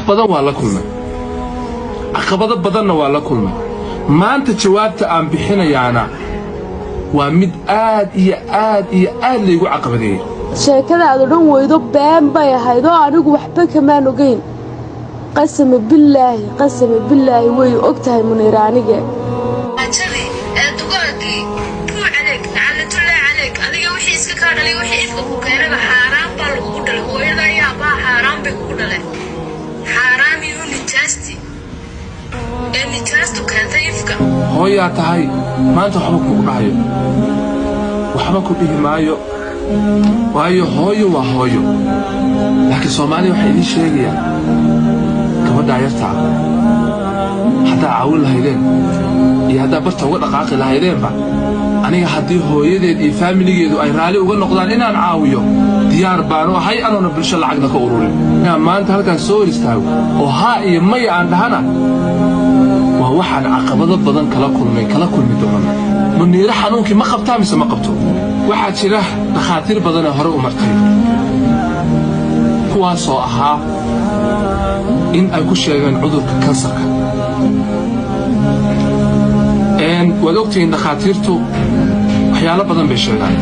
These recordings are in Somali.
Badan waa la kulmay, caqabado badanna waa la kulmay. Maanta jawaabta aan bixinayaana waa mid aad iyo aad iyo aad laygu caqabadeeyey. Sheekadaadu dhan weydo been bay ahayd oo anigu waxba kamaan ogeyn. Qasama billaahi, qasama billaahi, way og tahay Muniira anige. Ajadii ee dugaagii buu caleeg, nacalatullaahi caleeg. Adiga wixii iska kaa dhalay, wixii ifka ku keenayba xaaraan baa lagugu dhalay. Hooyada iyo aabbaha xaaraan bay kugu dhaleen, xaaraam iyo nijaasti ee nijaastu keentay ifka. Hooyaa tahay, maanta waxba kugu dhahayo, waxba ku dhihi maayo, waayo hooyo waa hooyo. Laakiin Soomaaliya waxaa idiin sheegayaa, gabadhaa yartaa haddaa caawin lahaydeen iyo haddaa barta uga dhaqaaqi lahaydeenba, aniga haddii hooyadeed iyo faamiligeedu ay raalli uga noqdaan inaan caawiyo, diyaar baanu ahay, anoona bulsho lacagna ka ururin. Inaan maanta halkaas soo hor istaago oo haa iyo maya aan dhahana waa waxaan caqabado badan kala kulmay, kala kulmi doonan. Muniiro xanuunkii ma qabtaa mise ma qabto? Waxaa jira dhakhaatiir badanee hore u martay, kuwaasoo ahaa in ay ku sheegeen cudurka kansarka. Waad ogtihiin, dhakhaatiirtu waxyaalo badan bay sheegaan,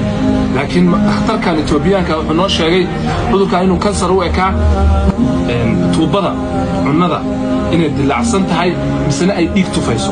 laakiin dhakhtarkan Etoobiyaanka wuxuu noo sheegay cudurkan inuu kansar u ekaa, tuubbada cunnada inay dilaacsan tahay misena ay dhiig tufayso.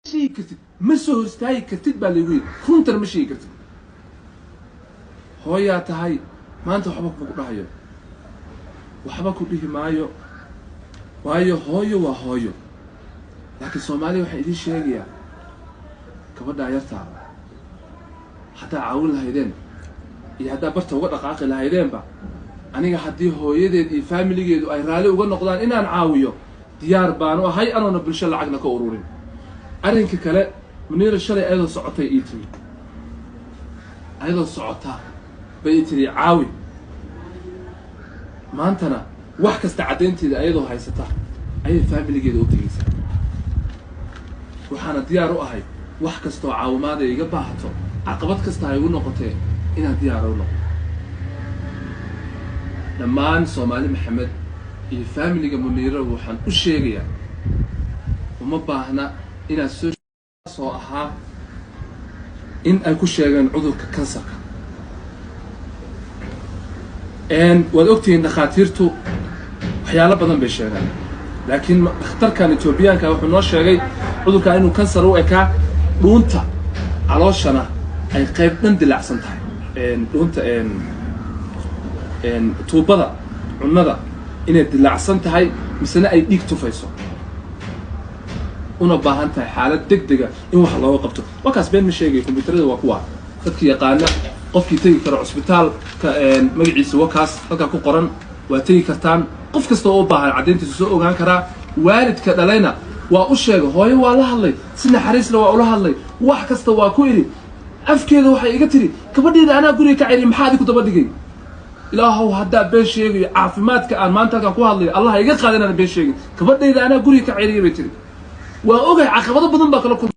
Sheegi kartid, ma soo hor istaagi kartid baa laygu yidhi. Runtana ma sheegi kartid. Hooyaa tahay, maanta waxba kugu dhahayo, waxba ku dhihi maayo, waayo hooyo waa hooyo. Laakiin Soomaaliya waxaan idiin sheegayaa, gabadhaa yartaa haddaa caawin lahaydeen iyo haddaa barta uga dhaqaaqi lahaydeenba, aniga haddii hooyadeed iyo faamiligeedu ay raalli uga noqdaan inaan caawiyo, diyaar baanu ahay, anoona bulsho lacagna ka ururin. Arrinka kale, Muniira shalay ayadoo socotay ii timi, ayadoo socotaa bay ii tiri caawi. Maantana wax kasta caddaynteeda ayadoo haysata ayay faamiligeeda u tegaysaa. Waxaana diyaar u ahay wax kastoo caawimaad ay iga baahato, caqabad kasta ha igu noqotee, inaan diyaar u noqdo. Dhammaan Soomaali Maxamed iyo faamiliga Muniira waxaan u sheegayaa, uma baahna inaad soo ahaa in ay ku sheegeen cudurka kansarka. Waad ogtihiin, dhakhaatiirtu waxyaalo badan bay sheegaan, laakiin dhakhtarkan Etoobiyaanka wuxuu noo sheegay cudurkan inuu kansar u ekaa, dhuunta calooshana ay qayb dhan dilaacsan tahay, dhuunta tuubada cunnada inay dilaacsan tahay misena ay dhiig tufayso, una baahan tahay xaalad deg dega in wax looga qabto. Wakaas been ma sheegay. Kombyuutarada waa kuwa dadka yaqaana, qofkii tegi karo cusbitaalka magaciisa wakaas halkaa ku qoran, waa tegi kartaan. Qof kasta oo u baahan caddayntiisa soo ogaan karaa. Waalidka dhalayna waa u sheegay, hooyo waa la hadlay, si naxariisna waa ula hadlay, wax kasta waa ku idhi. Afkeeda waxay iga tiri, gabadheeda anaa guriga ka celiy, maxaa adiku daba dhigay? Ilaahow, haddaa been sheegayo, caafimaadka aan maanta halkaan ku hadlayo Allah iga qaada inaan been sheegin. Gabadhayda anaa guriga ka celiyay bay tiri. Waa ogahay, caqabado badan baa kala kulmay.